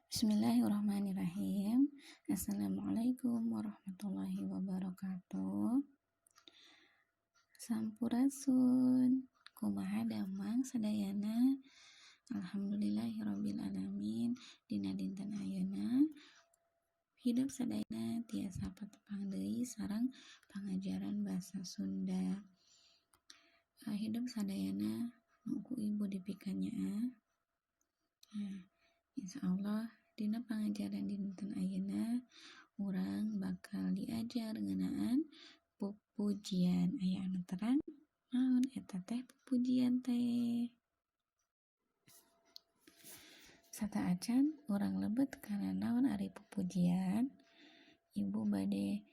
Bismillahirrahmanirrahim. Assalamualaikum warahmatullahi wabarakatuh. Sampurasun. Kumaha damang sadayana? Alhamdulillahirabbil alamin. Dina dinten ayeuna hidup sadayana tiasa patepang deui sareng pangajaran basa Sunda. Hidup sadayana nu ku ibu dipikanyaah. Nah, insyaallah dina pangajaran dinten ayeuna urang bakal diajar ngeunaan pupujian. Aya anu terang naon eta teh pupujian teh? Sateuacan urang lebet kana naon ari pupujian, ibu bade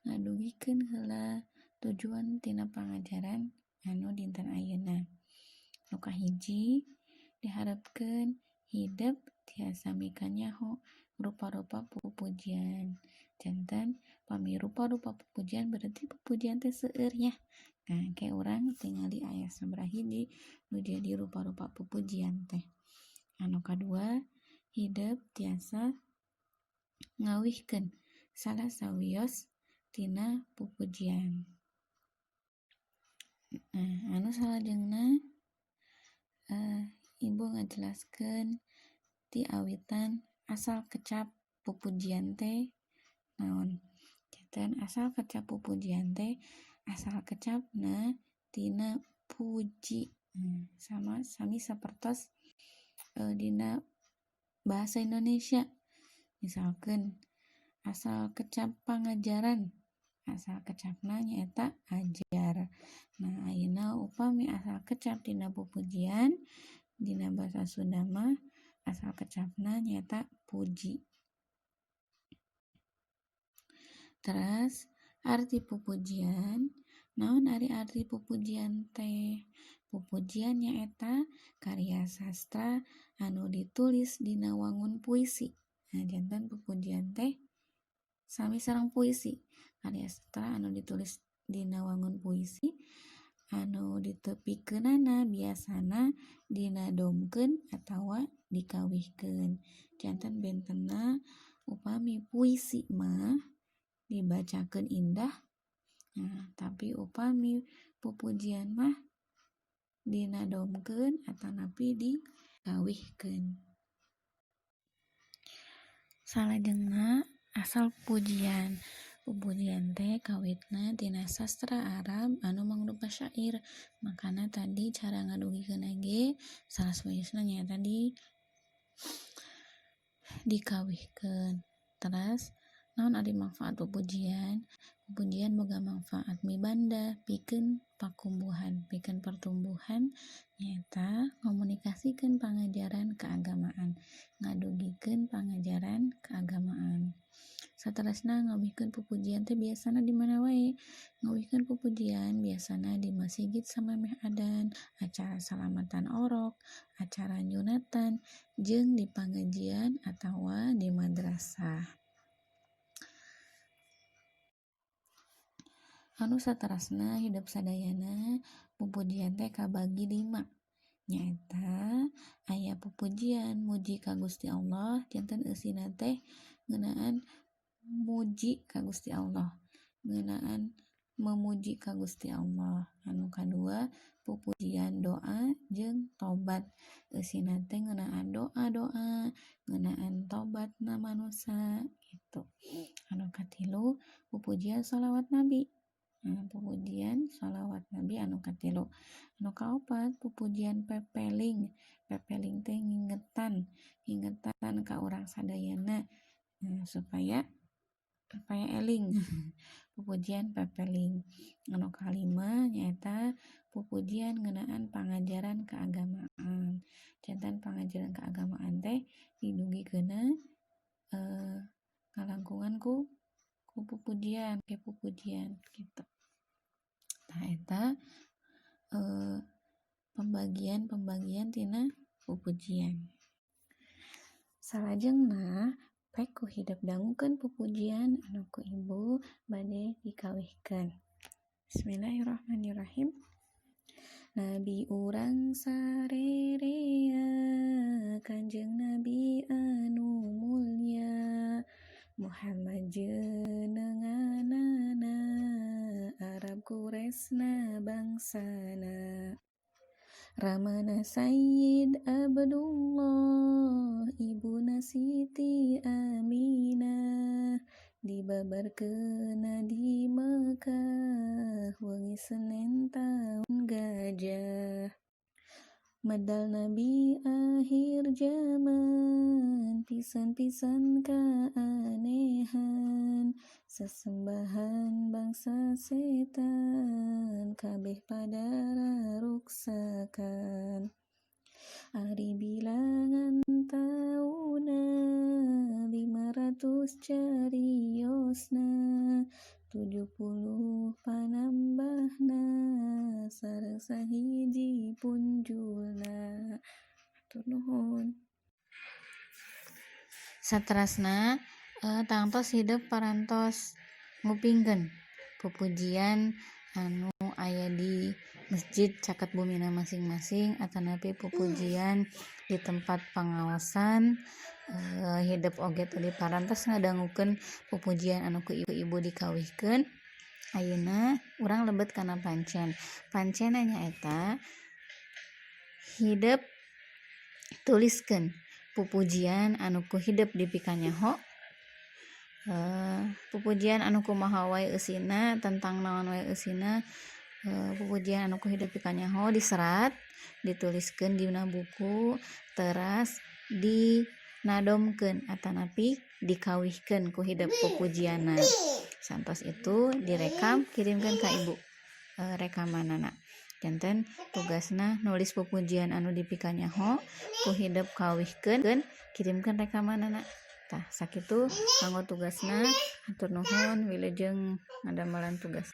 ngadugikeun heula tujuan tina pangajaran anu dinten ayeuna. Nu kahiji, diharepkeun hidep tiasa mikanyaho rupa-rupa pupujian. Janten pami rupa-rupa pupujian berarti pupujian teh seueur nya. Nah, engke urang tingali aya sabaraha hiji nu jadi rupa-rupa pupujian teh. Anu kadua, hidep tiasa ngawihkeun salah sawios tina pupujian. Nah, anu salajengna ibu ngajelaskeun ti awitan asal kecap pupujian teh naon. Janten asal kecap pupujian teh asal kecapna tina puji. Sama sami sapertos dina bahasa Indonesia. Misalkeun asal kecap pangajaran, asal kecapna nyaeta ajar. Nah, ayeuna upami asal kecap tina pupujian dina basa Sunda mah asal kecapna nyaeta puji. Teras arti pupujian, naon ari arti pupujian teh? Pupujian nyaeta karya sastra anu ditulis dina wangun puisi. Nah, janten pupujian teh sami sareng puisi. Karya sastra anu ditulis dina wangun puisi anu ditepikeunana biasana dinadomkeun atawa dikawihkeun. Janten bentenna upami puisi mah dibacakeun indah, nah, tapi upami pupujian mah dinadomkeun atanapi dikawihkeun. Salajengna asal pujian. Pupujian teh kawitna tina sastra Arab anu mangrupa syair. Makana tadi cara ngadugikeunna ge salah sawiosna nyaeta dikawihkeun. Teras naon ari manfaat pupujian? Pupujian boga manfaat mibanda pikeun pakumbuhan, pikeun pertumbuhan nyaeta ngomunikasikeun pangajaran keagamaan, ngadugikeun pangajaran keagamaan. Saterasna ngawihkeun pupujian teh biasana di mana wae? Ngawihkeun pupujian biasana di masjid samemeh adan, acara salamatan orok, acara nyunatan, jeung di pangajian atawa di madrasah. Anu saterasna hidup sadayana pupujian teh kabagi 5. Nyaeta aya pupujian muji ka Gusti Allah, janten eusina teh ngeunaan muji ka Gusti Allah, ngeunaan memuji ka Gusti Allah. Anu kadua pupujian doa jeung tobat, eusina teh ngeunaan doa-doa, ngeunaan tobatna manusa gitu. Anu katilu pupujian sholawat Nabi. Nah, pupujian sholawat Nabi anu katilu. Anu kaopat pupujian pepeling. Pepeling teh ngingetan, ngingetan ka urang sadayana, nah, supaya eling. Pupujian pepeling. Anu kalima nyaeta pupujian ngeunaan pangajaran keagamaan. Janten pangajaran keagamaan teh didugikeunna ngalangkungan ku pupujian, ke pupujian gitu. Tah eta pembagian-pembagian tina pupujian. Salajengna pek ku hidep dangukeun pupujian anu ku ibu bade dikawihkeun. Bismillahirrahmanirrahim. Nabi urang sarerea, Kanjeng Nabi anu Sanesna bangsana. Ramana Sayyid Abdullah, ibuna Siti Aminah, dibabarkeunna di Mekah wengi Senen taun gajah. Medal nabi akhir jaman, pisan-pisan kaanehan, sesembahan bangsa setan, kabeh pada raruksakan. Ari bilangan tauna 500 cariosna, 70 panambahna, sareng sahiji punjulna. Hatur nuhun. Saterasna tangtos hidep parantos ngupingkeun pupujian anu aya di masjid caket bumina masing-masing atanapi pupujian di tempat pangaosan. Hidep oge tadi parantos ngadangukeun pupujian anu ku ibu dikawihkeun. Ayeuna urang lebet kana pancen. Pancena nyaeta hidep tuliskeun pupujian anu ku hidep dipikanyaho, pupujian anu kumaha wae eusina, tentang naon wae eusina, pupujian anu ku hidep dipikanyaho diserat, dituliskeun dina buku, teras dinadomkeun atanapi dikawihkeun ku hidep pupujianna. Santos itu direkam, kirimkeun ka ibu rekamanana. Janten tugasna nulis pupujian anu dipikanyaho ku hidep, kawihkeun, kirimkeun rekamanana. Tah, sakitu kanggo tugasna. Hatur nuhun, wilujeng ngadamelan tugas.